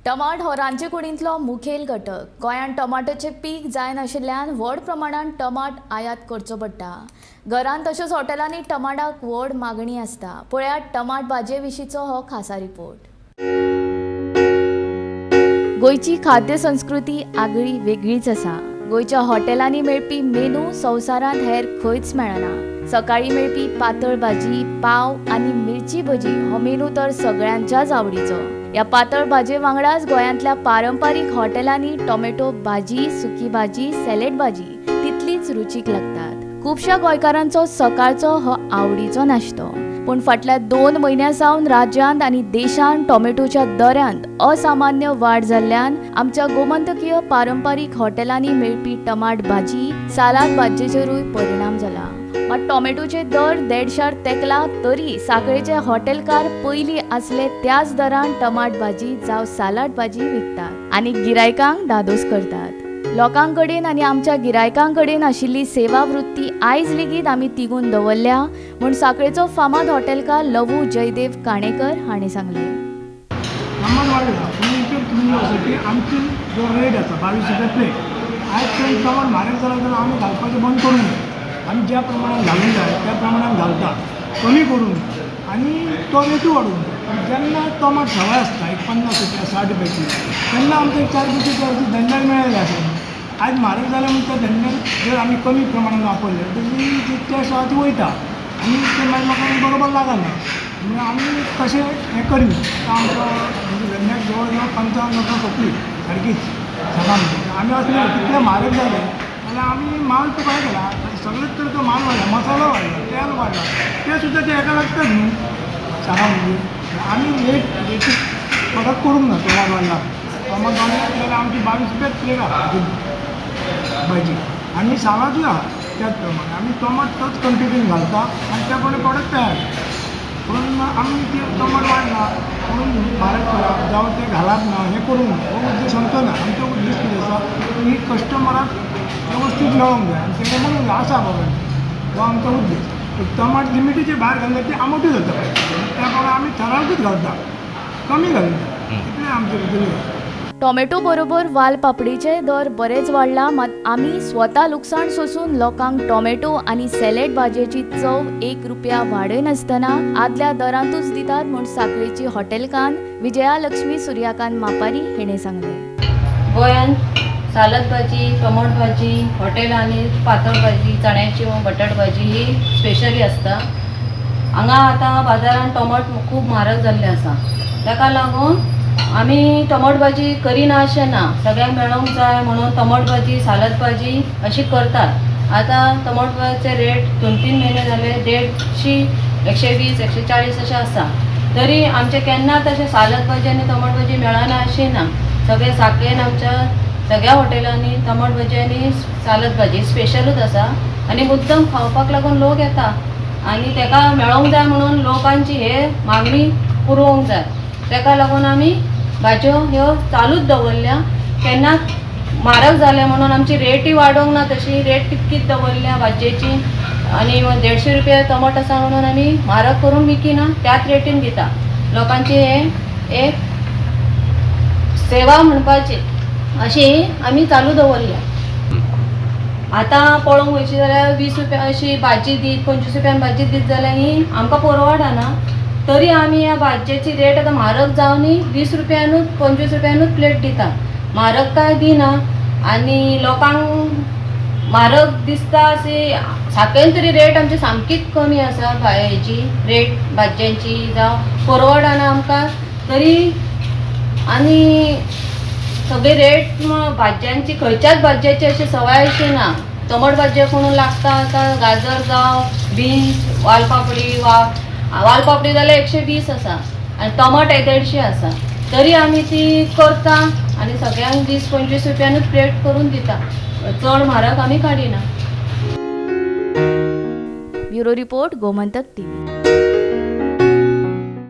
टमाट हो रांदचे कुडींतलो मुखेल घटक. गोंयांत टमाटाचें पीक जायनाशिल्ल्यान व्हड प्रमाणांत टमाट आयात करचो पडटा. घरांत तशेंच हॉटेलांनी टमाटाक व्हड मागणी आसता. पळयात टमाट भाजये विशींचो हो खासा रिपोर्ट. गोंयची खाद्य संस्कृती आगळी वेगळीच आसा. गोंयच्या हॉटेलांनी मेळपी मेनू संवसारांत हेर खंयच मेळना. सकाळीं मेळपी पातळ भाजी, पाव आनी मिरची भजी हो मेनू तर सगळ्यांच्याच आवडीचो. ह्या पातळ भाजये वांगडाच गोंयांतल्या पारंपारीक हॉटेलांनी टोमॅटो भाजी, सुकी भाजी, सॅलेड भाजी तितलीच रुचीक लागतात. खुबश्या गोंयकारांचो सकाळचो हो आवडीचो नाश्तो. पूण फाटल्या 2 म्हयन्यां सावन राज्यांत आनी देशांत टोमॅटोच्या दरांत असामान्य वाड जाल्ल्यान आमच्या गोमंतकीय पारंपारीक हॉटेलांनी मेळपी टमाट भाजी, सालाद भाजयेचेरूय परिणाम जाला. मात टोमॅटोचे दर 150 तेंकला तरी साखळेचे हॉटेलकार पयलीं आसले त्याच दरान टमाट भाजी जावं सालाद भाजी विकतात आनी गिरायकांक धादोस करतात. लोकांकडेन आनी आमच्या गिरायकांकडेन आशिल्ली सेवा वृत्ती आयज लेगीत आमी तिगून दवरल्या म्हूण साखळेचो फामाद हॉटेलकार लवू जयदेव काणेकर हांणी सांगलें. टमाट वाडला पूण इफेक्ट म्हणजे असो की आमची जो रेट आसा 22 रुपया प्लेट, आयज पर्यंत टमाट म्हारग जाला जाल्यार आमी घालपाचें बंद करूंक ना. आमी ज्या प्रमाणान घालूंक जाय त्या प्रमाणान घालता, कमी करूंक ना आनी तो रेटूय वाडोवंक ना. जेन्ना टमाट सवाय आसता एक 50 रुपया 60 रुपया किलो तेन्ना आमकां एक 4 पयशे धंद्याक मेळ्ळेले आसा. आयज म्हारग जालें म्हूण त्या धंद्यान जर आमी कमी प्रमाणान वापरले तेजी जी टेस्ट आसा ती वयता आनी ते मागीर लोकांक बरोबर लागना. म्हणून आमी तशें हें करिना. आमचो म्हणजे धंद्याक जवळ जवळ 55 वर्सां सोंपली सारकीच सदां. म्हणजे आमी अशें न्हय कितलें म्हारग जालें जाल्यार आमी माल तुका हें केला, सगळेच तर तो माल वाडला, मसालो वाडला, तेल वाडला, तें सुद्दां ते हेका लागतात न्हू. सांगा म्हणजे आमी रेटीक फरक करूंक ना. टमाट वाडला, टमाट वाडलें जाल्यार आमची 22 रुपयाच प्लेट आसा भाजी आनी सालादूय आसा त्याच प्रमाणे. आमी टमाट तोच क्वॉन्टिटीन घालता आनी त्या प्रमाणे प्रॉडक्ट तयार. पूण आमी ते टमाट वाडला म्हणून म्हारग करप जावं तें घालप ना हें करूंक ना, हो उद्देश आमचो ना. आमचो उद्देश कितें आसा की कस्टमराक वेवस्थीत मेळोंक जाय आनी तेणें म्हणूंक जाय आसा बाबा, हो आमचो उद्देश. पूण टमाट लिमिटीचे भायर घातल्यार ती आमटूय जाता, त्या प्रमाणे आमी ठरावकूच घालता, कमी घालता, इतलें आमचें भितर. टोमॅटो बरोबर वाल पापडीचे दर बरेच वाडला, मात आमी स्वता लुकसाण सोसून लोकांक टोमॅटो आनी सॅलेड भाजयेची चव 1 रुपया वाडयनासतना आदल्या दरांतूच दितात म्हूण साखळेची हॉटेलकान्न विजयालक्ष्मी सूर्यकांत मापारी हिणें सांगलें. गोंयांत सालद भाजी, टोमॅटो भाजी हॉटेलांनी पातळ भाजी, चण्याची वा बटाट भाजी ही स्पेशली आसता. हांगा आतां बाजारान टोमाट खूब म्हारग जाल्ले आसा, ताका लागून आमी टोमाट भाजी करिना अशें ना, सगळ्यांक मेळोंक जाय म्हणून टोमाट भाजी, सालद भाजी अशी करतात. आतां टोमाट भाजयेचे रेट 2-3 म्हयने जाले 150, 120, 140 अशें आसा. तरी आमचें केन्ना तशें सालद भाजी आनी टोमाट भाजी मेळना अशें ना. सगळे साखळेन आमच्या सगळ्या हॉटेलांनी टोमाट भाजी आनी सालद भाजी स्पेशलूच आसा आनी मुद्दम खावपाक लागून लोक येता आनी तेका मेळोंक जाय म्हणून लोकांची हे मागणी पुरोवंक जाय. तेका लागून आमी भाजयो ह्यो चालूच दवरल्या. केन्ना म्हारग जालें म्हणून आमची रेटय वाडोवंक ना, तशी रेट तितकीच दवरल्या भाजयेची. आनी 150 रुपया टमाट आसा म्हणून आमी म्हारग करून विकिना, त्याच रेटीन दिता. लोकांची हे एक सेवा म्हणपाची अशी आमी चालू दवरल्या. आतां पळोवंक वयशी जाल्यार 20 रुपया अशी भाजी दीत, 25 रुपयान भाजी दीत जाल्यार ही आमकां परवडना. तरी आमी ह्या भाजयेची रेट आतां म्हारग जावनूय 20 रुपयानूच 25 रुपयानूच प्लेट दिता, म्हारग काय दिना. आनी लोकांक म्हारग दिसता अशी साखळेन तरी रेट आमची सामकीच कमी आसा. हेजी रेट भाजयांची जावं परवडना आमकां तरी. आनी सगळी रेट भाजयांची खंयच्याच भाजयेची अशी सवाय अशी ना. टोमाट भाजये म्हणून लागता आतां गाजर जावं बीन्स, वालपापडी, वालपापडी जाल्यार 120 आसा आनी टोमाट 150 आसा. तरी आमी ती करता आनी सगळ्यांक 20-25 रुपयानूच प्लेट करून दिता, चड म्हारग आमी काडिना. Bureau report, Gomantak TV.